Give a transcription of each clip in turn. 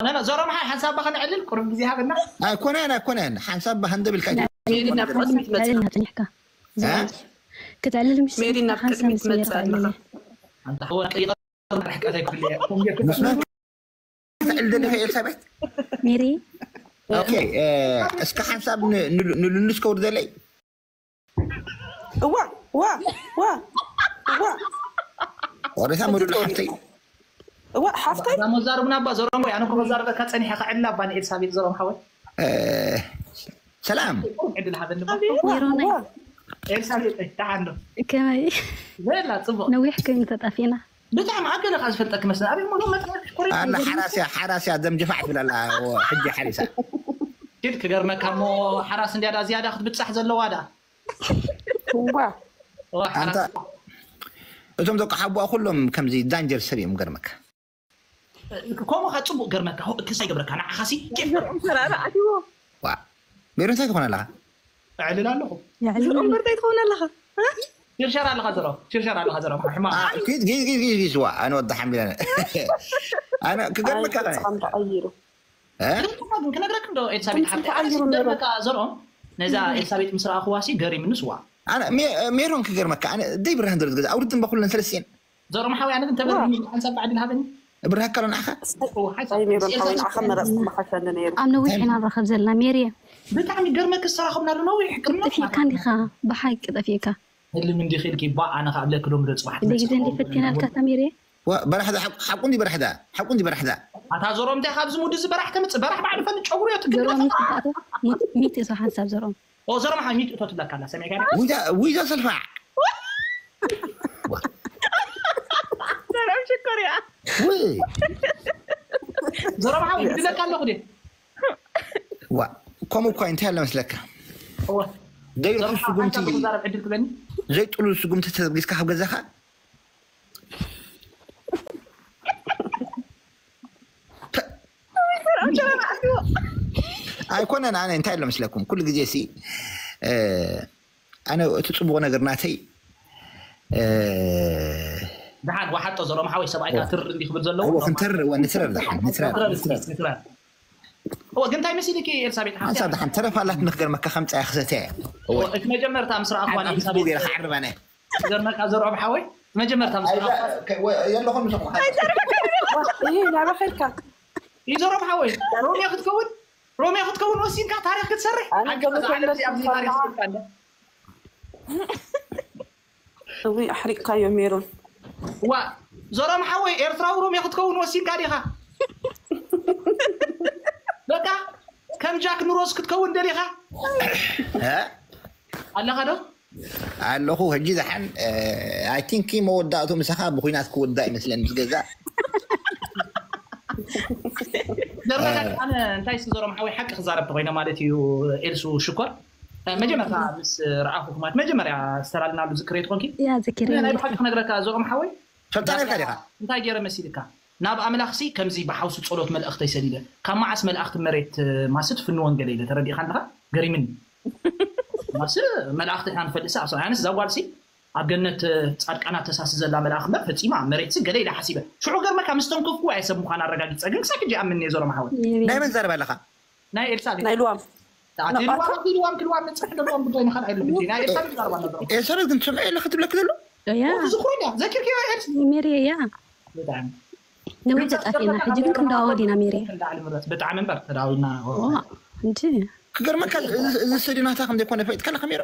ና፣ ና፣ ዞሮ መሓይ ሓንሳብ ባኸ ነዕልል፣ ቁሩብ ግዜ ሃበና። ኣይኮነን፣ ኣይኮነን። ሓንሳብ ባህ እንደ ብልካ እዩ። ሜሪ ናብ ቅድሚት መጽእ። ክትዕልል ምሽ ሜሪ ናብ ቅድሚት መጽእ ኣለኻ። ኣንታ ሓወ ቀይቐ ርሕቀት ኣይክፍል እየ። ምስማዕ ትዕል ዘለኻ ኤልሳቤት? ሜሪ ኦኬ፣ እ፣ እስከ ሓንሳብ ን-፣ ንሉ-፣ ንሉሉ እስከ ውርደለይ። እዋ እዋ እዋ እዋ ወሬታ ሙሉሉ ሓፍተይ። እዋ ሓፍተይ እዛ መዛርብና እባ ዞሮም ወይ ኣነ እኮ መዛርበካ ጸኒሐ ከዕላ እባ ንኤልሳቤጥ ዞሮም ሓወይ። እ፣ ሰላም። ዕድል ሃበኒ እባ። እዋ እዋ ኤልሳቤጥ ደሓን ዶ? ከመይ ዘላ ጽቡቕ። ነዊሕ ኮይኑ ተጣፊና። ብጣዕሚ ኣብ ገለ ካብ ዝፈልጠኪ መስለ። ኣበይ ሙሉ መጥፋ ሽኮሪ ኣላ ሓራስያ፣ ሓራስያ ደም ጅፋዕ ትብል ኣላ። ኦ፣ ሕጂ ሓሪሳ። ኪድ ክገርመካ እሞ ሓራስ እንድያ ዳ ዝያዳ ክትብጻሕ ዘለዋ ዳ። እዋ ኦ፣ ሓራስ። ኣንታ እቶም ደቂ ሓቡኣ ኩሎም ከምዚ ዳንጀር ሰብ እዮም ገርመካ። ከምኡ ኸ ጽቡቕ ገርመካ። ሆ፣ ክሳይ ገብረካ ንዓኻሲ። ዘርኦም ተራራ ኣትዎ። ዋ፣ ሜሮን እንታይ ትኾን ኣለኻ? እዕልል ኣለኹ። ዝኦም በርታይ ትኸውን ኣለኻ። ሽርሸር ኣለኻ ዘሮ። ሽርሸር ኣለኻ ዘሮ። ሕማ። አ፣ ኪድ፣ ኪድ፣ ኪድ፣ ኪድ፣ ኪድ፣ ዋ፣ ኣነ ወዲ ሓምቢላ። ኣነ ክገርመካ ኸነ። ጻም ተቐይሩ እ? ግን ክነግረክ እንዶ ኤልሳቤጥ ድምፂ ሓፍቲ ተቐይሩ ኣነ ነይሩ። ገርመካ ዘርኦም ነዛ ኤልሳቤጥ ምስ ረኣኽዋሲ ገሪምኒ ስዋ። ኣነ ሜ-፣ ሜሮን ክገርመካ፣ ኣነ ደይ ብርሃን ዘሎ ገዛ ኣውርድ እምባ ኩለን ሰለስቲኤን። ዘርኦም ሓዊ ኣነ ግን ተበርኒ ሓንሳብ ባዕድል ሃበኒ። ብርሃካ ኣሎ ንዓኻ? ኦ፣ ሓንሳብ ኣይ ሜሮን ሓወይ ኤልሳቤጥ ንዓኻ መረፅኩ መሓሸኒ ነይሩ። ኣብ ነዊሕ ኢና ንራኸብ ዘለና ሜሪ። ብጣዕሚ ገርመክ ዝተራኸብናሉ ነዊሕ ቅድሚ ጠፊእካ እንዲኻ ብሓቂ ጠፊእካ። ህልም እንዲኺ ኢልኪ ባ ኣነ ከኣ ብለኪ ሎሚ ዶ ጽባሕ ብደ ግዜ እንዲ ፈቲናልካ ተሜሬ ዋ፣ በራሕዳ ሓቁ፣ ሓቁ እንዲ በራሕዳ፣ ሓቁ እንዲ በራሕዳ። ኣታ ዘሮም እንታይ ካብዚ ሙድ እዚ በራሕ ተምጽእ በራሕ ባዕሉ ፈኒ ጨጉሩ እዮ ትግል ዘሮም ሚት ተባእተ ሙት ሚት እሱ ሓንሳብ ዘሮም ኦ ዘሮም ሓሚት እቶ ትብለካ ኣላ ሰሚዕካ ዊዛ፣ ዊዛ ሰልፋዕ። ዘርኦም ሽኮር እያ። ውይ፣ ዘሮም ሓው ይብለካ ኣለኹ ዲ ዋ፣ ከምኡ እኳ እንታይ ኣለ መስለካ? እወ ዘይርሑ ዘሮም ሓው ስጉምቲ፣ ሓንሳብ ክዛረብ ዕድል ትበኒ ዘይጥሉ ስጉምቲ ተዘርጊስካ ካብ ገዛኻ ኣይኮነን። ኣነ እንታይ ኣሎ መስለኩም፣ ኩሉ ግዜ ሲ እ፣ ኣነ እቲ ጽቡቕ ነገር ናተይ እ፣ ደሓን ወሓጦ ዘሮም ሓወይ ሰብኣይካ ትር እንዲ ክብል ዘለዎ እዎ፣ ክንተር እዎ፣ ንትረር ደሓን፣ ንትረር። እዎ ግን እንታይ መሲልኪ ኤልሳቤጥ ሓፍቲ ሓንሳብ ደሓን ተረፋላት ንክገርመካ ከምጻያ ክሰትያ እየ። እዎ። እቲ መጀመርታ ምስ ረኣኽዋ ሓንሳብ ንኤልሳቤጥ ገይረ ክዓርባ ናይ ዘርመካ ዘርኦም ሓወይ መጀመርታ ምስ ረኣኽዋ የለኹም ንስኹም ይሄ ናበኸልካ ይዘሮም ሓወይ ሮሜ ክትከውን ሮሜ ክትከውን ወሲንካ ታሪክ ክትሰርሕ ኣነ ገብረ ኣብዚ ኣብዚ ታሪክ ተመስገን ስልካ ኣለ እዊ ኣሕሪቅካዮ ሜሮን ዋ ዘሮም ሓወይ ኤርትራዊ ሮሜ ክትከውን ወሲንካ ዲኻ በቃ ከም ጃክ ንሮስ ክትከውን ደሊኻ እ? ኣለኻ ዶ ኣለኹ። ሕጂ ደሓን ኣይ ቲንክ መወዳእቱ ምሳኻ ብኩናት ክወዳእ ይመስለኒ ምስ ገዛ ዘረባታት ኣነ እንታይ እስኪ ዘሮም ሓወይ ሓቂ ክዛረብ ተኮይነ ማለት እዩ ኤልሱ ሽኮር መጀመርታ ምስ ረኣኹ ማለት መጀመርያ ዝተላልናሉ ዝክሬት ኮንኪ ያ ዘኪረ ናይ ብሓቂ ክነግረካ ዘሮም ሓወይ ሰልጣን ኢልካ ዲኻ እንታይ ገይረ መሲልካ ናብ ኣምላኽሲ ከምዚ ብሓውሲ ጸሎት መልእኽተይ ሰዲደ ካብ መዓስ መልእኽቲ መሬት ማስት ፍንወን ገለ ኢለ ተረዲእካ ኣለኻ ገሪምኒ ማስ መልእኽቲ ኢና ንፈልጥሲ ኣስ ኣነስ እዛ ጓልሲ ኣብ ገነት ጻድቃናት ተሳሲ ዘላ መልኣኽ እምበር ፈጺማ መሬትሲ ገለ ኢለ ሓሲበ ሽዑ ገርመካ ምስ ተንከፍኩ ኣየ ሰብ ምዃን ኣረጋጊጸ ግን ክሳብ ሕጂ ኣምን እየ ዘሮም ሓወይ ናይ መን ዛረብ ኣለኻ ናይ ኤልሳቤጥ ናይ ልዋም ኣቲ ልዋም ኣቲ ልዋም ክልዋም ንጽሕ ደልዎም ጉዳይ ንኻልኣይ ልምዲ ናይ ኤልሳቤጥ ዛረባ ነበር ኤልሳቤጥ ግን ትሰምዐ የለ ክትብለክ ዘሎ ያ ዝኽሮ ያ ዘኪርኪ ኤልስ ሜሪ ያ ብጣዕሚ ነዊሕ ተጣፊና ሕጂ ግን ክንደዋወል ኢና ሜሪ ብጣዕሚ እምበር ተዳዊና ዋ እንጂ ክገርመካ እዚ ሰዲናታ ከም ዘይኮነ ፈይጥካ ለካ ሜሮ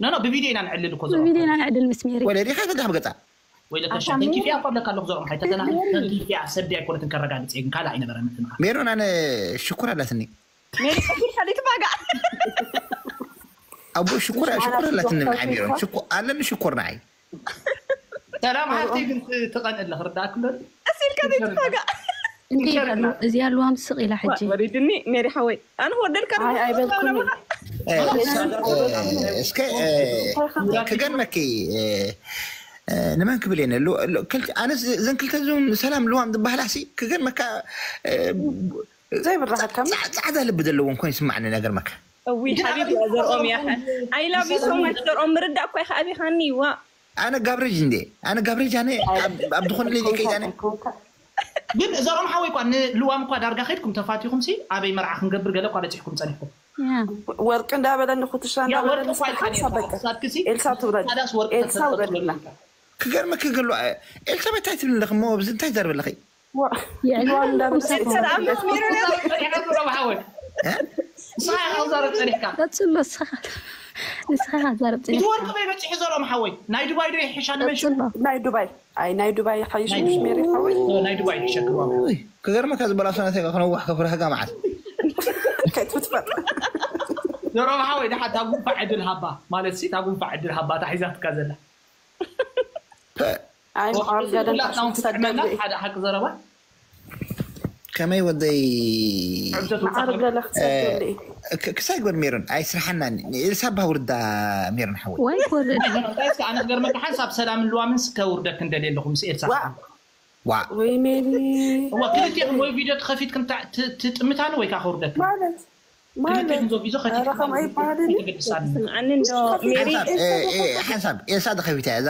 ኖ ኖ ብቪድዮ ኢና ንዕልል እኮ ዘሎ ብቪድዮ ኢና ንዕድል ምስ ሜሪ ወለ ዲኻ ተዳብ ገጻ ወይ ለካ ሻ ተንኪፍያ እኮ ኣለካ ኣለኹ ዘሮም ሓይተተና ተንኪፍያ ሰዲ ኣይኮነትን ከረጋግጽ ግን ካልእ ኣይነበረን ምትንኻ ሜሮን ኣነ ሽኩር ኣላትኒ ሜሪ ቀይር ሓሊት ባጋ ኣቦ ሽኩር ሽኩር ኣላትኒ ንዓይ ሜሮን ሽኩ ኣለኒ ሽኩር ንዓይ ሰላም ሓፍተይ ግን ትቐንእ ኣለኽ ርዳእክ ዶ እሲልካ ዘይትፋጋ እንዴ ያሉ እዚኣ ልዋም ስቕ ኢላ ሕጂ ወሪድኒ ሜሪ ሓወይ ኣነ ክወደልካ ኣይ ኣይበልኩኒ እስከ ክገርመኪ ንመን ክብል እየ ኣነስ ዘን ክልተ ዞም ሰላም ልዋም ዝበሃላ ሲ ክገርመካ ዘይብራኸካ ፃዕዳ ልቢ ዘለዎም ኮይኑ ስማዕኒ ነገር መካ እዊ ሓቢቢ እያ ዘርኦም እያ I love you so much ዘርኦም ምርዳእ እኳ ይኸኣል ኢኻኒ ዋ ኣነ ጋብሬጅ እንዴ ኣነ ጋብሬጅ ኣነ ኣብ ዝኾነ ለይ ከይድ ኣነ ግን እዛኦም ሓወይ እኳ ንልዋም እኳ ዳርጋ ከድኩም ተፋቲኹም ሲ ኣበይ መርዓ ክንገብር ገለ እኳ በፂሕኩም ጸኒሕኩም። ወርቂ እንዳበለኒ ኩትሻ እንዳበለኒ ስሓሳ በቃ ኤልሳ ትውረድ ኤልሳ ውረድና። ክገርመ ክገሉ ኤልሳ በታይ ትብል ኣለኺ እሞ ብዚ እንታይ ዘርብ ኣለኺ? ንስኻ ዛረብ ጸኒሕካ ንስኻ ዛረብ ጸኒሕካ። ወርቂ በይ በፂሑ ዘርኦም ሓወይ ናይ ዱባይ ዶ ይሕሻ ንመን ሽሙ? ናይ ዱባይ ኣይ ናይ ዱባይ ሓይሽ ምሽ ሜሪ ሓወይ ናይ ዱባይ ይሸክም። ክገርመካ ዝበላሶ ናተይ ክነዋሕ ከፍርህጋ መዓት ከይትፍትፈጥ ዘርኦም ሓወይ ድሓ እታ ጉንፋዕ ዕድል ሃባ ማለት ሲ እታ ጉንፋዕ ዕድል ሃባ እታ ሒዛትካ ዘላ ኣይ ማዕር ገለ ኩላትና እውን ክትጥዕመና ሓደ ሓቂ ዘረባ ከመይ ወደይ ማዕር ገለ ክትሰደሉ እዩ ክሳይ ጎድ ሜሮን ኣይስርሓና ንኤልሳ ባውርዳ ሜሮን ሓወይ ወይ ኮርድ እንታይ እስከ ኣነ ክገርመካ ሓንሳብ ሰላምን ልዋምን ስከ ውርደክ እንደልየ ኣለኹ ምስ ኤልሳ ዋ ወይ ሜሪ እዋ ክልቲኹም ወይ ቪድዮ ትኸፊትክም ትጥምታኒ ወይ ከዓ ከውርደክ ማለት ማለት ክልቲኹም ዞ ቪዞ ኧረ ከምኡ ኣይበሃልን ከፊትክም ስምዓኒ እንዶ ሜሪ ሓንሳብ ኤልሳ ተኸፊታ እዛ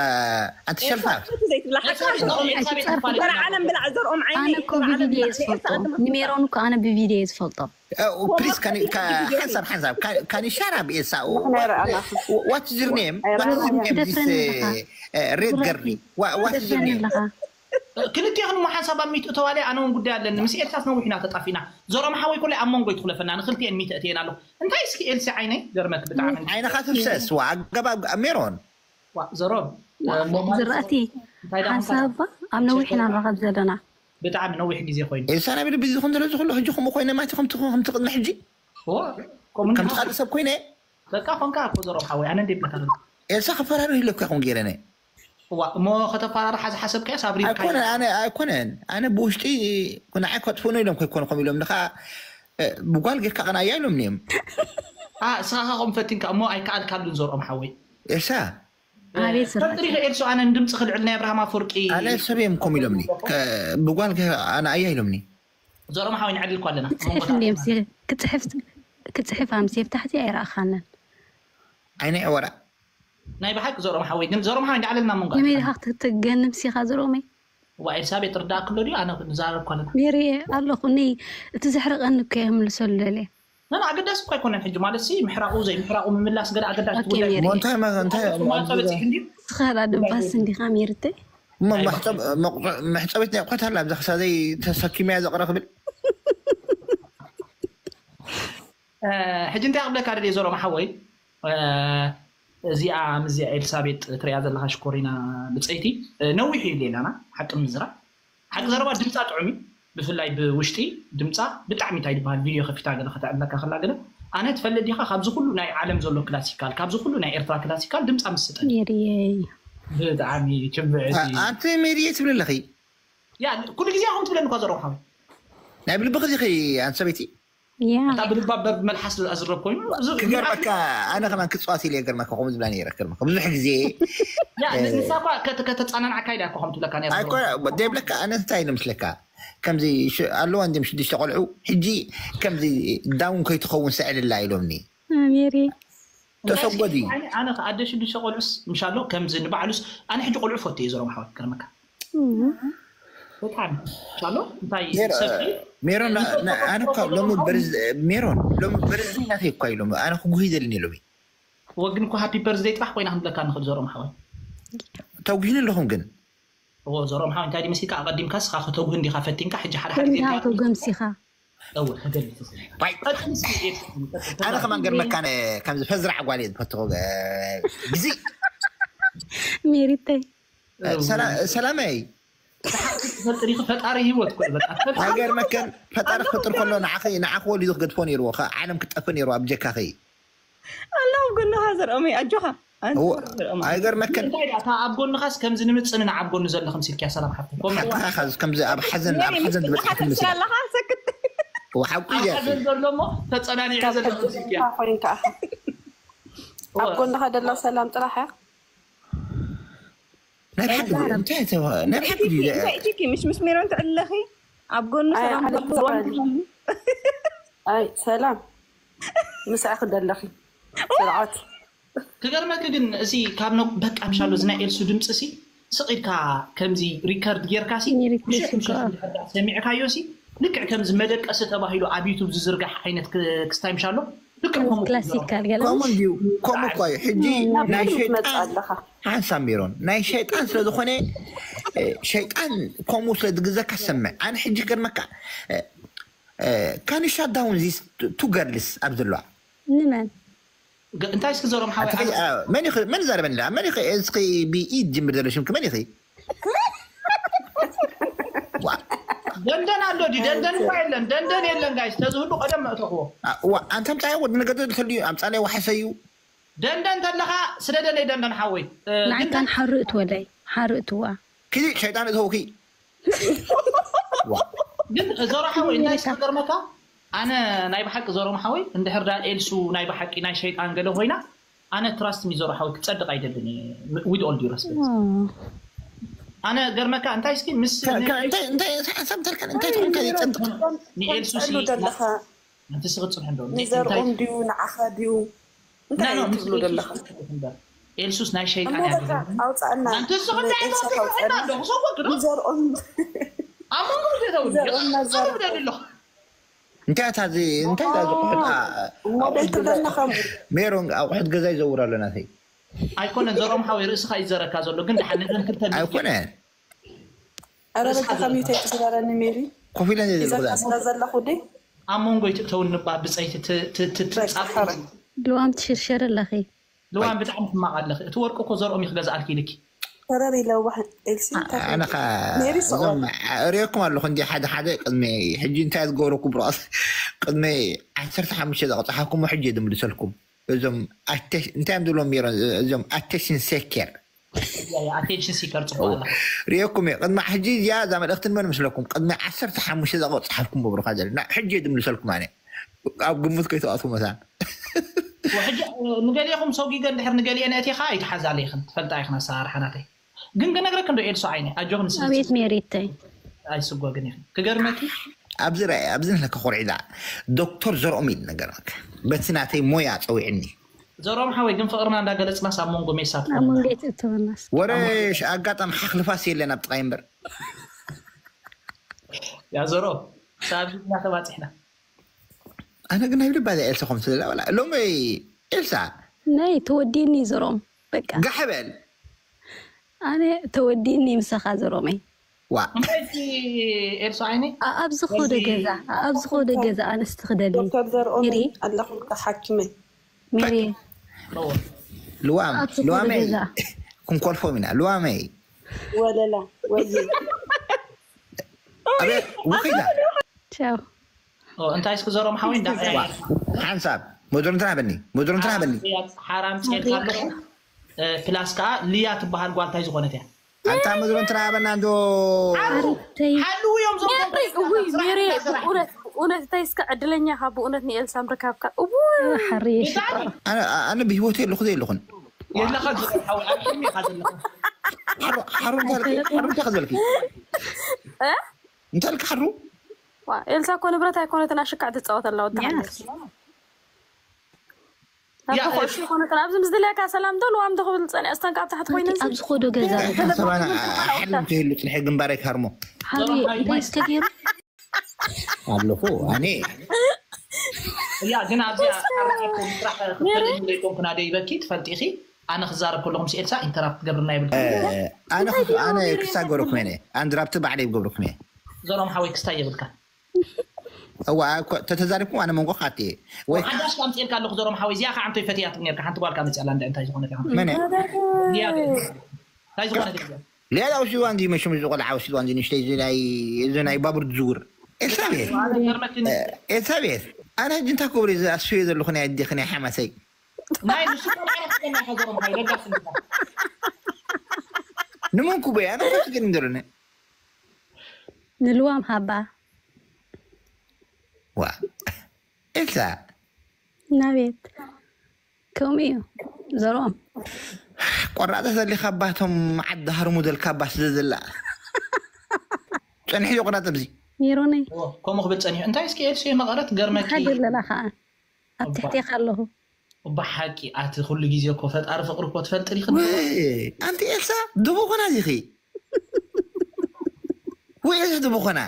ኣንቲ ሸልፋ ዘይትብላ ሓሳብ ኤልሳ ቤት ዘር ዓለም ብላዕ ዘርኦም ዓይኒ ኣነ እኮ ብቪድዮ እየ ዝፈልጦ። ንሜሮን እኮ ኣነ ብቪድዮ እየ ዝፈልጦ። ፕሊዝ ሓንሳብ ሓንሳብ ካን ዩ ሻት ኣፕ ኤልሳ ንሕና ይረኣና What is your name? What is your name? This ትደፍረኒ ኣለኻ። uh, red girl. What, what is your ትደፍረኒ name? ኣለኻ። ክልቲኹም ሓንሳብ ኣብ ሚእቲ ተዋለይ ኣነ እውን ጉዳይ ኣለኒ ምስ ኤልሳስ ነዊሕና ተጣፊና ዘሮም ሓወይ ኮለይ ኣብ መንጎ ይትኹለፈና ንክልቲኤን ሚእቲ እትየን ኣለኹ እንታይ እስኪ ኤልሲ ዓይነይ ገርመክ ብጣዕሚ ዓይንኻ ትፍሰስ ዋ ኣገባብ ሜሮን ዋ ዘሮም ዝራእቲ ሓንሳብ እባ ኣብ ነዊሕ ኢና ንራኸብ ዘለና። ብጣዕሚ ነዊሕ ግዜ ኮይኑ ኤልሳ ናይ ብልቢ ዝኹን ዘለዚ ኩሉ ሕጂ ከምኡ ኮይነ ማቲ ከምቲ ከምቲ ቅድሚ ሕጂ ኦ፣ ከምኡ ከምቲ ካልእ ሰብ ኮይነ በቃ ኮንካ እኮ ዘሮም ሓወይ ኣነ እንዴት ነካ ኤልሳ ክፈራርህ ኢለካ ይኹን ገይረነ ዋ እሞ ከተፈራርሓ ዝሓሰብካዮ ሳብሪ ኣይኮነን ኣነ ኣይኮነን ኣነ ብውሽጢ ንዓይ ከጥፍኡኒ ኢሎም ከይኮኑ ከም ኢሎም ንኻ ብጓል ጌርካ ቀናያ ኢሎም እዮም ስኻኻ ከም ፈቲንካ እሞ ኣይከኣልካሉን ዘርኦም ሓወይ ኤልሳ ኣቤት ስራሕ ፈጥሪ ከኤልሱ ኣነ ንድምፂ ክልዕል ናይ ኣብርሃም ኣፈወርቂ ኣነ ሰብ እዮም ከም ኢሎምኒ ብጓል ጌርካ ኣነ ኣያ ኢሎምኒ ዘርኦም ሓወይ ንዕድል እኳ ኣለና ክፅሕፍ እንድዮም ሲ ክፅሕፍ ክፅሕፍ ኣምሲ ኣብ ታሕቲ ኣይረኣኻንን ዓይነ ዕወራ ናይ ብሓቂ ዘርኦም ሓወይ ግን ዘርኦም ሓወይ እንዳዕለልና መንጎ ከመይ ኢኻ ክትገንም ሲኻ ዘርኦመይ ዋ ኤልሳቤጥ ርዳእ ክሎ ድዩ ኣነ ንዛረብ ኮለና ሜሪ ኣለኹ እኒ እቲ ዘሕርቐኒ እኮ የምልሰሉ ደልየ ና ኣገዳሲ እኳ ኣይኮነን ሕጂ ማለት ሲ ምሕራቑ ዘይምሕራቑ ምምላስ ገለ ኣገዳሲ ኦኬ፣ ጉዳይ ሜሪ። ሞንታይ መ- እንታይ ማዕጾ በፂሑ እንድዩ ስኻላ ድባስ እንዲኻ ሜርተይ እሞ መሕፀብ- መቑፀ- መሕፀቢት ናይ ኣቑሑት ኣላ ኣብዛ ክሳብ ዘይተሰኪመያ ዘቕረ ክብል ሕጂ እንታይ ክብለካ ደልየ ዘሮም ሓወይ እዚኣ ምዚኣ ኤልሳቤጥ ትሪያ ዘለካ ሽኮሪና ብፀይቲ ነዊሕ እዩ ሌላና ሓቂ ምዝራ ሓቂ ዘረባ ድምፃ ጥዑም እዩ ብፍላይ ብውሽጢ ድምፃ ብጣዕሚ እንታይ ዝበሃል ቪድዮ ከፊታ ገለ ከተዕለካ ከላ ገለ ኣነ ትፈልጥ ዲካ ካብዚ ኩሉ ናይ ዓለም ዘሎ ክላሲካል ካብዚ ኩሉ ናይ ኤርትራ ክላሲካል ድምፃ ምስጠን ሜሪየይ ብጣዕሚ ችብዕቲ ኣንቲ ሜድየ ትብል ኣለኺ ያ ኩሉ ግዜ ከም ትብለኒ እኳ ዘረባ ሓወይ ናይ ብልብኺ ዲኺ ኣንቲ ሰበይቲ ያ እታ ብልባ በብ መልሓስ ዝረብ ኮይኑ እዚ ክገርመካ ኣነ ከማን ክፅዋት ኢለ ገርመካ ከምኡ ዝብላ ነይረ ክገርመካ ብዙሕ ግዜ ያ ንሳ እኳ ከተ- ከተፃናንዓካ ኢላ እኳ ከም ትብለካ ነይራ ኣይኮነ ደብለካ ኣነ እንታይ ኢለ ምስለካ ከምዚ ሽ- ኣለዋ እንዲም ሽዱሽተ ቆልዑ ሕጂ ከምዚ ዳውን ከይትኸውን ስዕልላ ኢሎምኒ ሜሪ ተሰጎዲ ኣነ ኣነ ከ ኣደ ሽዱሽተ ቆልዑስ ምሻሎ ከምዚ ንባዕሉስ ኣነ ሕጂ ቆልዑ ፈቱ እየ ዘሮም ሓወይ ገርመካ ብጣዕሚ ሻሎ እንታይ ሰፊ ሜሮን ና- ና- ኣነ እኳ ሎሚ በርዝ- ሜሮን ሎሚ በርዝደይ ናተይ እኳ ኢሎም ኣነ ክጉሂ ዘልኒ ሎሚ ወግን እኮ ሃፒ በርዝደይ ጥራሕ ኮይና ክንብለካ ንኽእል ዘሮም ሓወይ ተጉሂኑ ኣለኹም ግን እዎ ዘሮም ሓወይ እንታይ ድመሲልካ ኣቐዲምካ ስኻ ከተጉህ እንዲኻ ፈቲንካ ሕጂ ሓደ ሓደ ከመይ ጌርካ ሃቶ ገምሲኻ እዎ ተገልጽ ባይ ኣነ ከማን ገርመካ ነ- ከምዚ ፈዝራዕ ጓል እየ ዝፈትኹ ግዚ ሜሪተይ ሰላ- ሰላመይ ፈጥሪ ፈጣሪ ህይወት ኮ በቃ ሃገር መከን ፈጣሪ ክፈጥር ከሎ ንዓኺ ንዓኺ ወሊዱ ክገድፎ ነይርዎ ከ ዓለም ክትጠፍእ ነይርዎ ኣብ ጀካኺ ኣለዉ ጎንኻ ዘርኦመይ ኣጆኻ ኣይገርመክን እንታይ ደኣ እታ ኣብ ጎንኻስ ከምዚ ንምጽንና ኣብ ጎኑ ዘለኹም ሲልኪያ ሰላም ሓፍቲ ኮመንት ሓቅኻ ኢኻ ከምዚ ኣብ ሓዘን ኣብ ሓዘን ዝበፅሐ ሓዘን ትመስል ስላለኻ ሰክት ሓቁ እዩ ኣብ ሓዘን ዘሎ እሞ ተጸናኒዐ ዘለኹም ሲልኪያ ኮይንካ ኢኻ ኣብ ጎንኻ ደላ ሰላም ጥራሕ እያ ናይ ብሓቂ ድዩ? እንታይ ተባ- ናይ ብሓቂ ድዩ? እንታይ ኢቲኪ ምሽ ምስ ሜሮን ትዕለኺ ኣብ ጎኑ ኣይ፣ ሰላም ዓለም ዘለዋ ትባል። ኣይ ሰላም ምሳኺ ደለኺ ስርዓት ክገርመኪ ግን እዚ ካብ ነ በቃ ምሻሎ እዚ ናይ ኤልሱ ድምፂ ሲ ስቕ ኢልካ ከምዚ ሪከርድ ጌርካ ሲ ኒሪክ ምሸት ምሸት ኒስኮ። እንድሕር ደኣ ሰሚዕካዮ ሲ ልክዕ ከምዚ መደቀሲ ተባሂሉ ኣብ ዩቱብ ዝዝርጋሕ ዓይነት ክ- ክስታይ ምሻሎ ልክዕ ከምኡ ክላሲካል ገለ ከምኡ እንዲዩ ከምኡ እኳ እዩ ሕጂ ናይ ትመፅእ ሸይጣን ኣለኻ። ሓንሳብ ሜሮን ናይ ሸይጣን ስለዝኾነ እ፣ ሸይጣን ከምኡ ስለዝግዘካ ሰምዕ ኣነ ሕጂ ክገርመካ እ፣ እ፣ ካን ሻዳውን ዚስ ቱ ገርልስ ኣብ ዘለዋ ንመን ገ- እንታይ እስኪ ዘሮም ሓወይ ኣቲ- አ፣ መን ይኽ- መን ይዛረበኒ ደኣ? መን ይኽ- እስኪ ብኢድ ጅምር ዘሎ ሽምኪ መን ይኺ ዋ ደንደን ኣሎ ዲ ደንደን እኳ የለን ደንደን የለን ጋይስ ተዝህሉ ቀደም መእተኽዎ ዋ ኣንተ ኣምፃያ ወዲ ነገደ ተልዩ ኣምፃላይ ዋሕሰዩ ደንደን ተለኻ ስደደለይ ደንደን ሓወይ እ፣ ግን ንዓይታን ሓርእ ትወለይ ሓርእ ትዋ ክዚ ሸይጣን እተውኪ ዋ ግን ዞሮ ሓወይ እንታይ ዝገርመካ ኣነ ናይ ብሓቂ ዞሮም ሓወይ እንድሕር ዳ ኤልሱ ናይ ብሓቂ ናይ ሸይጣን ገለ ኮይና ኣነ ትራስት ሚ ዞሮ ሓወይ ክፀድቕ ኣይደልን with all due respect ኣነ ገርመካ እንታይ እስኪ ምስ እንታይ እንታይ ሓሳብ ተልከን እንታይ ትኾን ከዚ ፀንጥቅ ንኤልሱ ትፀሉ ዘለኻ ኣንቲ ስኽት ፅንሕ እንዶ ንዘርኦም ድዩ ንዓኻ ድዩ እንታይ እዩ ትብሉ ዘለኻ ኤልሱስ ናይ ሸይጣን እሞ እያ በቃ ኣውፃእና ኣንቲ ስኽት እንታይ ኤልሳ ተውፅእ ካውፃእና ዶ ክሰወቅ ዶ ንዘርኦም ኣብ መንጎ ደተው ንዘርኦም ነዛርቦ ደልሎ እንታይ እታ እዚ እንታይ እታ ዝቑሑት ሞዴል ትብለና ከምኡ ሜሮን ኣቑሑት ገዛ ይዘውር ኣሎ ናተይ ኣይኮነን ዘሮም ሓወይ ርእስኻ ይዘረካ ዘሎ ግን ድሓን ነዘን ክልተ ኣይኮነ ኧረ በቃ ከሚተይ ትዝረረኒ ሜሪ ኮፍ ኢለን እየ ይዘካ ዝልኽዛ ስለ ዘለኹ ዲ ኣብ መንጎ ይትእተውኒ ባ ብፀይቲ ት- ት- ት- በቃ ትፃፍ ሓረ ልዋም ትሽርሸር ኣለኺ ልዋን ብጣዕሚ ሕማቕ ኣለኺ እቲ ወርቂ እኮ ዘርኦም እዩ ክገዝኣልኪ ኢልኪ ተረር ኢለ ዋሕ ኤልሲ እንታይ ኣነኻ ሜሪ ስቕ እዞም ርእየኩም ኣለኹ እንዲ ሓደ ሓደ ቅድሚ ሕጂ እንታይ ዝገበረኩ ብርቓስ ቅድሚ ዓሰርተ ሓሙሽተ ደቂ ፀሓፍኩሞ ሕጂ እየ ዝምልሰልኩም እዞም ኣቴሽ- እንታይ እዮም ዝብሎም ሜሮን እዞም ኣቴሽን ሴኬር ኣቴንሽን ሲከር ፅሑ ኣላ ርእየኩም እየ ቅድሚ ሕጂ እዚኣ እዛ መልእኽቲ ንመን ምስለኩም ቅድሚ ዓሰርተ ሓሙሽተ ደቂ ፀሓፍኩሞ ብሩኻ ዘለና ሕጂ እየ ዝምልሰልኩም ኣነ ኣብ ግምት ከይተዋእቱ መሳን ሕጂ ንገሊኹም ሰጊገ እንድሕር ንገሊአን ኣእቲኻ ኣይትሓዛለይኽን ትፈልጣ ኢኽን ኣሰራርሓ ናተይ ግን ክነግረክ እንዶ ኤልሶ ዓይነ ኣጆኽን ንስኺ ኣቤት ሜሪተይ ኣይስጎግን ኢኽን ክገርመኪ ኣብዚ ረአ ኣብዚ ንለካ ኮርዒዳ ዶክተር ዘርኦም ኢል ነገርክ በቲ ናተይ ሞያ ፀዊዕኒ ዘሮም ሓወይ ግን ፍቕርና እንዳገለፅናስ ኣብ መንጎ ሜሳት ኣብ መንጎ ትእትወናስ ወረሽ ኣጋጣሚ ሓኽልፋስ የለን ኣብ ጥቓይ እምበር ያ ዘሮ ሳብ እናተባፅሕና ኣነ ግን ናይ ልባ እዛ ኤልሳ ከም ስለላ ወላ ሎሚ ኤልሳ ናይ ተወዲኒ ዘሮም በቃ ጋሕ በል ኣነ ተወዲኒ ምሳኻ ዘሮመይ ዋ እንታይ እቲ ኤልሶ ዓይነይ ኣብ ዝኸደ ገዛ ኣብ ዝኸደ ገዛ ኣንስቲ ክደሊ ዶክተር ዘርኦም ሜሪ ኣለኹም ተሓኪመ ሜሪ ልዋም ኣብ ዝኾነ ልዋመይ ገዛ። ክንኮልፎም ኢና ልዋመይ ወለላ ወይ ኣበ ውኺላ ቻው እንታይ እስኪ ዘሮም ሓወይ እንዳ ሓንሳብ መድሮ እንትን ሃበኒ መድሮ እንትን ሃበኒ ሓራም ፅኤልካ ኣለኹ ፕላስ ከዓ ልያ ትበሃል ጓል እንታይ ዝኾነት እያ ኣንታ መድሮ እንትን ሃበና እንዶ ሓሪተይ ሓልው እዮም ዞም ሜሪ እውይ ሜሪ ብእውነት ብእውነት እንታይ እስከ ዕድለኛ ካብ ብእውነት ንኤልሳ ምርካብካ እውይ ሓርየ ሽኮር ኣነ ኣነ ብህይወት የለኹ ዘይለኹን የለኻ ዝብል ሓወይ ኣብ ሕልሚ ኢኻ ዘለኻ ሓሩ ሓሩ እንታይ ኢልኪ ሓሩ እንታይ ዝበልኪ እንታይ ኢልኪ ሓሩ ዋ ኤልሳ እኮ ንብረት ኣይኮነትን ኣሽካዕ ትፃወት ኣላ ወዲ ሓንደስ ናብዚ ኩዕሾ ይኮነትን ኣብዚ ምስ ድልያካ ሰላም ዶ ልዋም ዶ ክብል ፀኒዐ ስተንካብ ታሕቲ ኮይነ ኣብ ዝኸዶ ገዛ ሓሳባና ሓልም ትህሉ ፅንሐ ግንባረይ ካርሞ ሓሪ እንታይ እስከ ገይሩ ኣለኹ ኣነ እያ ግን ኣብዚ ኣራሓኩም ስራሕ ክፈልጥ ዘይኮንኩ ናደ ይበኪ ትፈልጢ ኢኺ ኣነ ክዛረብ ከለኹም ስኤልሳ ኢንተራፕት ገብርና ይብል ኣነ ኣነ ክሳገረኩም እየ ኣንድራፕቲ ባዕለይ ገብረኩም እየ ዘሮም ሓወይ ክስታይ የብልካ እዋ ተተዛሪብኩም ኣነ መንጎ ካት እየ ወይ ሓዳሽ ካምፅኤልካ ኣለኹ ዘሮም ሓወይ እዚኣ ከዓ ኣንቶይ ፈትያትም ነርካ ሓንቲ ጓልካ መፅኣላ እንዳ እንታይ ዝኾነት ኢኻ መነ እንታይ ዝኾነት እያ ሌላ ውሽዋ እንዲ መሽም ዝቆልዓ ውሽዋ እንዲ ንሽተይ እዚ ናይ ባቡር ዝዝውር ኤልሳቤት ኤልሳቤት ኣነ ሕጂ እንታይ ክብሪ ኣስፍዮ ዘለኹ ናይ ኣዴኺ ናይ ሓማሰይ ናይ ንሱ ተማዕረፍና ከዘሮም ሃይለጋስ ንመን ኩበይ ኣነ ኮ ትግርም ዘለነ ንልዋም ሃባ ዋ ኤልሳ ናቤት ከምኡ እዩ ዘርኦም ቆራጠ ዘሊካ ኣባቶም ዓዲ ሃርሙ ዘልካ ኣባ ስለ ዘላ ፀንሒ ቁራጥ ኣብዚ ሜሮነይ ከምኡ ክብል ፀኒሑ እንታይ እስኪ ኤልሲ መቐረት ገርመኪ ሓደ ኣለና ከዓ ኣብ ትሕቴካ ኣለኹ ብሓቂ ኣቲ ኩሉ ግዜ እኮ ፈጣሪ ፍቅሪ እኮ ትፈልጥ ዲኺ? ኣንቲ ኤልሳ ድቡ ኮና ዚኺ ወይ እዚ ድቡ ኮና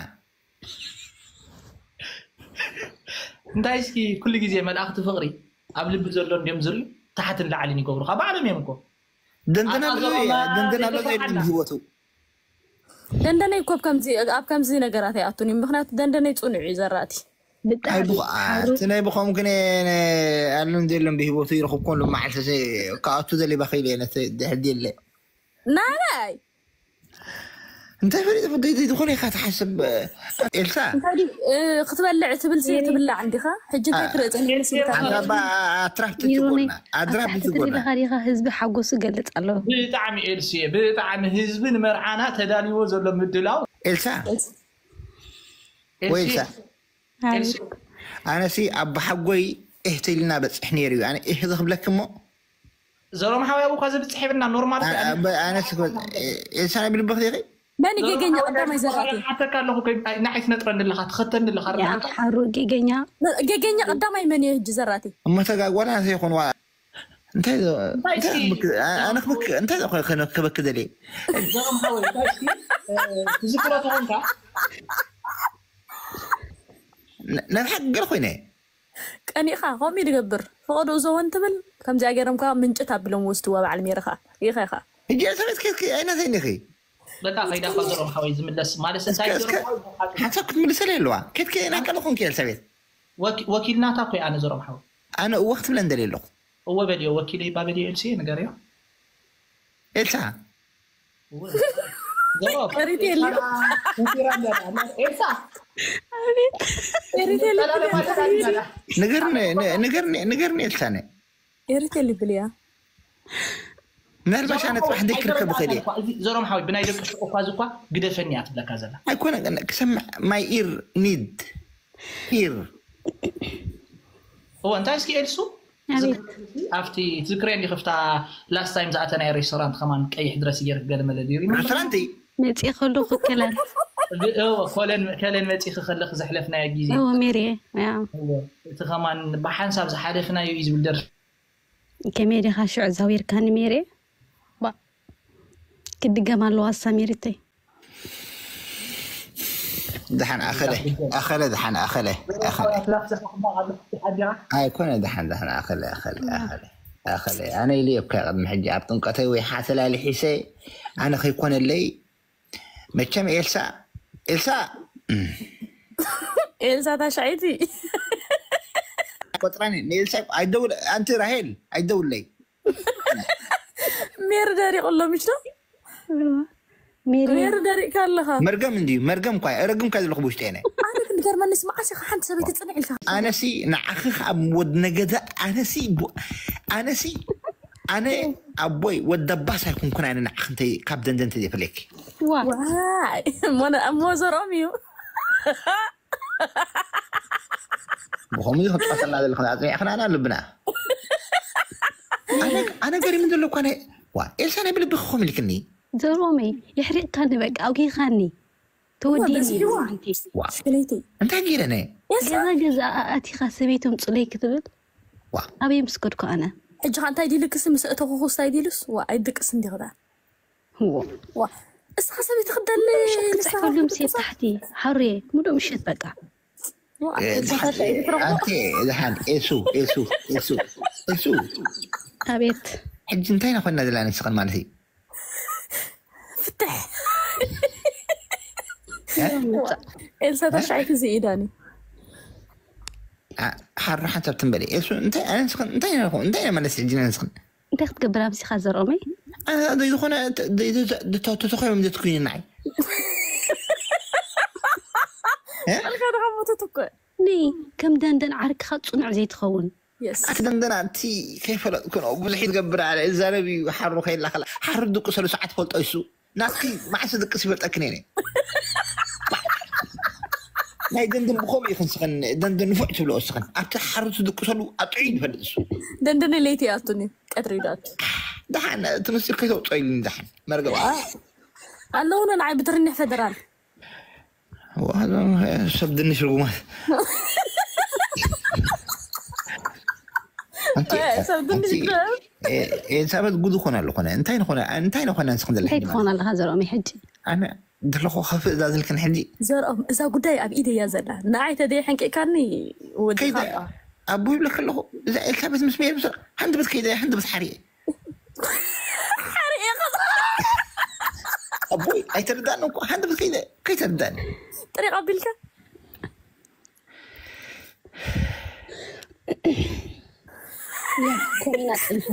እንታይ እስኪ ኩሉ ግዜ መልኣኽቲ ፍቅሪ ኣብ ልቢ ዘሎ እንዲዮም ዝርዩ ታሕትን ላዕልን ይገብሩኻ ባዕሎም እዮም እኮ። ደንደና ኣሎ ደንደና ኣሎ ዘይብሉ ህይወቱ ደንደነይ እኮ ኣብ ከምዚ ነገራት ኣይኣቱን እዩ። ምክንያቱ ደንደነይ ፅኑዕ እዩ ዘራእቲ። ብጣዕቲ ናይ ብኸም ግን ኣሉ እንዘሎም ብህይወቱ ይረኽብ ኮን መዓልቲ ከኣቱ ዘሊባ ከይሉ የለ ድሕዲ የለ ናናይ እንታይ ፈሊጥ ፍደይ ዝኾነ ኢኻ ትሓስብ ኤልሳ ክትበልዕ ትብል ትብላዕ እንዲኻ ሕጂ እንታይ ክርኢ ፀኒሕካ ኣትራፍቲ ትጎና ኣድራፍቲ ትጎና ዲኻ ህዝቢ ሓጎሱ ገልጽ ኣሎ ብጣዕሚ ኤልሲ ብጣዕሚ ህዝቢ ንመርዓና ተዳልዎ ዘሎ ምድላው ኤልሳ ወይ ኤልሳ ኣነሲ ኣብ ሓጎይ እህትልና በፅሕ ነይሩ እዩ ኣነ እህ ዝክብለክ እሞ ዘሮም ሓዋይ ኣብኡ ኳ ዝብፅሕ የብልና ኖርማል ኣነሲ ኤልሳ ናይ ብልብኽ ዲኺ መን ገገኛ ቀዳማይ ዘራእቲ ሓተካ ኣለኹ ንዓይ ትነጥረኒ ኣለኻ ትኸተኒ ኣለኻ ሓሩ ገገኛ ገገኛ ቀዳማይ መን እዩ ህጂ ዘራእቲ እሞ ተጋጓላ ዘይኮንዋ እንታይ እንታይ ክበክ ደልየ ትዝክሮ ተኾንካ ናይ ሓቂ ገለ ኮይነ ቀኒእኻ ከምኡ ይድገብር ፈቐዶ እዞ ወን ትብል ከምዚኣ ገይሮም ከዓ ምንጭት ኣቢሎም ወስድዋ በዓል ሜርኻ ይኸኻ ሕጂ ሰበት ከይድኪ ኣይናተይኒኺ በቃ ከይዳ እኳ ዘሮም ሓወይ ዝምለስ ማለት እንታይ ዘሮም ሓወይ ሓሳብ ክትምልሰለ የለዋ ከድኪ ናይ ቀለኹም ክእል ሰቤት ወኪልናታ እኮ ኣነ ዘሮም ሓወይ ኣነ እወ ክትብለ እንደለ ኣለኹ እወ በልዮ ወኪል ይባ በልዮ ኤልሲ ንገርዮ ኤልሳ ዘሮም ሪቴል ኤልሳ ሪቴል ንገርኒ ኤልሳ ነ ኤሪቴል ይብል እያ ምናልባሽ ኣነ ፅባሕ ደይ ክርከብ ይኽእል እየ ዘሮም ሓወይ ብናይ ደቂ ሽቁ እኳ እዚ እኳ ግደፈኒ እያ ትብለካ ዘላ ኣይኮነ ክሰምዕ my ear need ear እወ እንታይ እስኪ ኤልሱ ኣብቲ ትዝክርዮ እንዲ ከፍታ last time ዝኣተናዮ restaurant ከማን ቀይሕ ድረስ ገይርክ ገለ መለ ዲሩ restaurant መፅእ ከለኹ ከለን ከለን መፂእ ከለክ ዘሕለፍናዮ ግዜ ሜሪ እቲ ከማን ብሓንሳብ ዝሓለፍናዮ እዩ ዝብል ደርፊ ከመይ ዲኻ ሽዑ ዛዊርካኒ ሜሪ ክድገም ኣለዋ ሳሚሪተይ ደሓን ኣኸለ ኣኸለ ደሓን ኣኸለ ኣይኮነ ደሓን ደሓን ኣኸለ ኣኸለ ኣኸለ ኣኸለ ኣነ ኢሉ የብካ ቅድሚ ሕጂ ኣብ ጥምቀተይ ወይ ሓተላሊ ሒሰ ኣነ ከይኮነለይ መቸም ኤልሳ ኤልሳ ኤልሳ ታሻይቲ ቆፅራኒ ንኤልሳ ኣይደውል ኣንቲ ራሄል ኣይደውለይ ሜሪ ደሪቑ ኣሎ ምሽ ዶ ሜሪ ደሪቕካ ኣለኻ መርገም እንድዩ መርገም እኳ ረግምካ ዘለኹ ብውሽጢ ነ ኣነ ክንገርመኒ ስማዓሲ ሓንቲ ሰበይቲ ፅንዕ ኢልካ ኣነሲ ንዓኺ ኣብ ወድ ነገደ ኣነሲ ኣነሲ ኣነ ኣቦይ ወደባስ ኣይኮንኩን ኣነ ንዓኺ እንተ ካብ ደንደን ተዘይፈለኪ እሞ ዘርኦም እዩ ብኸምኡ ክንጠፈና ዘለኹ ኣፅኒዕኽናና ልብና ኣነ ገሪም ዘሎ እኳ ዋ ኤልሳ ናይ ብልቢ ክኾም ኢልክኒ ዘርኦመይ የሕሪቕካኒ በቃ ኣውጊኻኒ ተወዲኒ እንታይ ገይረነ ገዛ ገዛ ኣቲኻ ሰበይቶም ፅለይ ክትብል ኣበይ ምስ ከድኩ ኣነ ሕጂ ካ እንታይ ዲልክስ ምስ እተኹኹስ እንታይ ዲሉስ ዋ ኣይድቅስ እንዲኽዳ እስኻ ሰበይቲ ክደሊ ክትፅሕፈሎም ሴት ታሕቲ ሓሩየ ሙሉእ ምሸት በቃ ኣንቲ ደሓን ኤሱ ኤሱ ኤሱ ኤሱ ኤሱ ኣቤት ሕጂ እንታይ ኢና ኮይና ዘለና ንስኽን ማለት እዩ ፍትሕ ኤልሳ ተሻዒት እዚ ኢዳኒ ሓሩ ሓንሳብ ትንበለ ኤሱ እንታይ እንታይ ማለት ሕጂ ንስኽን እንታይ ክትገብር ኣብዚኻ ዘርኦመይ ዝኾነ ተተኾዮም ዘትኩኒ ንዓይ ኣልካ ደኻ ሞተት እኮ ኒ ከም ደንደን ዓርክኻ ፅኑዕ ዘይትኸውን ኣቲ ደንደና እቲ ከይፈለጥኩ ነው ብዙሕ ይትገብር ኣለ እዛረብ እዩ ሓሩ ከይላኸላ ሓሩ ድቁሰሉ ሰዓት ፈልጦ ይሱ ናትኪ መዓስ ድቅስ ይፈልጠክን እየ ናይ ደንድን ብኸምኡ ይኽን ስኽን ደንድን ንፉዕ ትብሎ ስኽን ኣብቲ ሓሩ ትድቅሰሉ ኣብ ጥዑይ ይፈልጥ እሱ ደንደነ ለይቲ ኣቱኒ ቀትሪ ዳት ደሓን እቲ ምስል ከይተውፅኦ ኢሉኒ ደሓን መርገባ ኣለውነ ንዓይ ብትርኒሕ ፈደራል ሰብ ድንሽ ርጉማት ኣንቲ ሰብ ድንሽ ኣንቲ ግበር። ኤልሳቤጥ ጉድ ኾነ ኣሎ ኾነ እንታይ ንኾነ እንታይ ንኾነ ንስኽን ዘለሕ እንታይ ትኾን ኣለኻ ዘርኦመይ ሕጂ? ኣነ ድለኹ ከፍ እዛ ዝልክን ሕጂ ዘርኦም እዛ ጉዳይ ኣብ ኢደያ ዘላ ንዓይ ተደይ ሓንቂቕካኒ ወዲ ከይደ ካባ ኣቦ ይብለክ ኣለኹ። እዛ ኤልሳቤጥ ምስ ሜር ምስ ሓንቲ በት ከይደ ሓንቲ በት ሓሪኤ ሓሪኤ ኣቦይ ኣይተረዳን እኮ ሓንቲ በት ከይደ ከይተረዳን ጥሪቕ ኣቢልካ ኮሚና ፅንሑ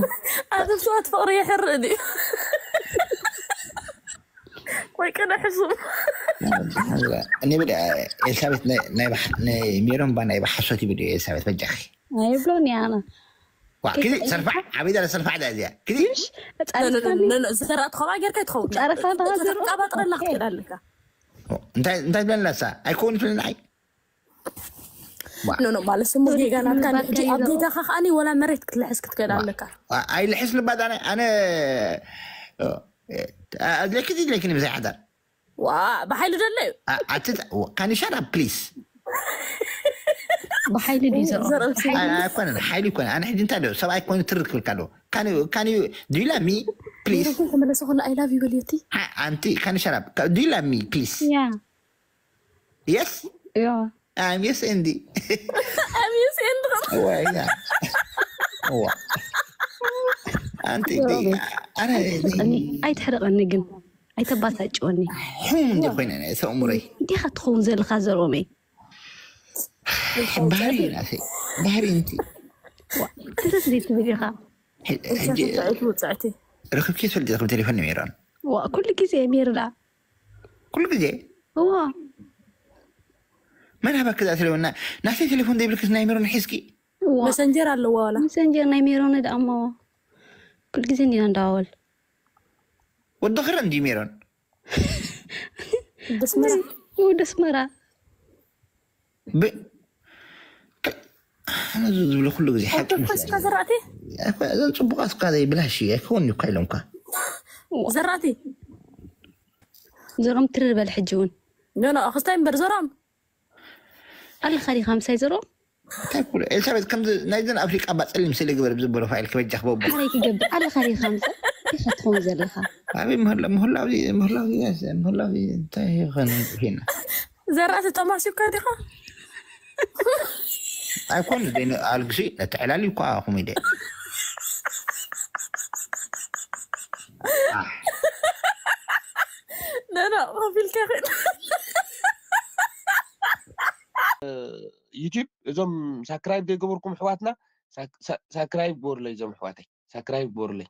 ኣብ ስዋት ፍቕሪ ይሕርእ ድዩ ወይ ቅነ ሕሱም እኔ ብለ ኤልሳቤጥ ናይ ሜሮን ባ ናይ ብሓሶት ይብል እዩ ኤልሳቤጥ በጃኺ ኣይብሎን ያና ዋ ክዚ ሰልፋዕ ዓበይ ዳለ ሰልፋዕ ዳ እዚያ ክዚ ጸሪፍካኒ ዘራእቲ ከምኣ ጌርካ ይትኸውን ጸረፋ ዳ ዘሮ ቃባጥረላ ክትክእል ኣለካ እንታይ እንታይ ብለና ሳ ኣይከውን ትብለና ኣይ ኖ ኖ ማለት ስሙ ጌጋ ናትካ ሕጂ ኣብ ጌጋኻ ከዓኒ ወላ መሬት ክትልሕስ ክትክእል ኣለካ ኣይልሕስ ልባዳ ኣነ ኣድለኪ ድለኪ ንምሳይ ሓዳር ዋ ብሓይሉ ደለ እዩ ኣቲ ካን ሻራ ፕሊስ ብሓይሊ ድዩ ዘርኦ ኣይኮነን ሓይሊ ይኮነ ኣነ ሕጂ እንታይ ዶ ሰብኣይ ኮይኑ ትርክ ክብልካ ኣለዎ ካን ዩ ዱ ዩ ላቭ ሚ ፕሊስ ተመለሰ ከሎ ኣይ ላቭ ዩ በልዮ እቲ ኣንቲ ካን ሻራ ዱ ዩ ላቭ ሚ ፕሊስ ያ የስ ያ I'm yes Andy I'm yes Andy ወይ ያ ዋ ኣንቲ ኣነ ኣይትሕርቐኒ ግን ኣይተባሳጭወኒ ሕሙም እንዲ ኮይነ ተእምረይ እንዲኻ ትኸውን ዘለኻ ዘርኦመይ ባህሪ ናተይ ባህሪ እንቲ ትርፍ ዘይትብል ኢኻ ሕጂ ውፅዕቲ ረክብኪ ትፈልጢ ኹም ቴሌፎን ነሚራን ዋ ኩሉ ግዜ ሜርዳ ኩሉ ግዜ እዋ መን ሃባክ ዛ ቴሌፎን ናተይ ቴሌፎን ዘይብልክስ ናይ ሜሮን ሒዝኪ መሰንጀር ኣለዋ ዋላ መሰንጀር ናይ ሜሮን ደኣ እሞ ኩሉ ግዜ እንዲና እንዳዋወል ወዲ ኽረ እንዲ ሜሮን ደስመራ ወዲ ኣስመራ ብ ኣነ ዝብሎ ኩሉ ግዜ ሓቂ ፈስካ ዘራእቲ እዘን ፅቡቃት እኳ ዘይብላሽ ኣይከውን እኳ ኢሎምካ ዘራእቲ ዘሮም ትርር በል ሕጂ እውን ኖ ኖ ክስታይ እምበር ዘሮም ኣለኻ ዲኻ ምሳይ ዘሮም እንታይ ኩሉ ኤልሳቤት ከምዚ ናይዘን ኣፍሪቃ ባፀሊም ስለ ግበር ብዝበሎ ፋይል ክበጃ ክበቡ ሓረይ ክገብር ኣለኻ ዲኻ ምሳይ ኢኻ ትኸውን ዘለኻ ኣበይ ምህላ ምህላዊ ምህላዊ ምህላዊ እንታይ ይኸን ሂና ዘራእቲ ጠማሲካ ዲኻ ኣይኮን ደነ ኣልግሲ ነቲ ዕላል እኳ ኣኹም ኢደ ኖ ኖ ከፊልካ ይኽእል ዩቲብ እዞም ሳክራይብ ዘይገበርኩም ኣሕዋትና ሳክራይብ ግበሩለይ እዞም ኣሕዋተይ ሳክራይብ ግበሩለይ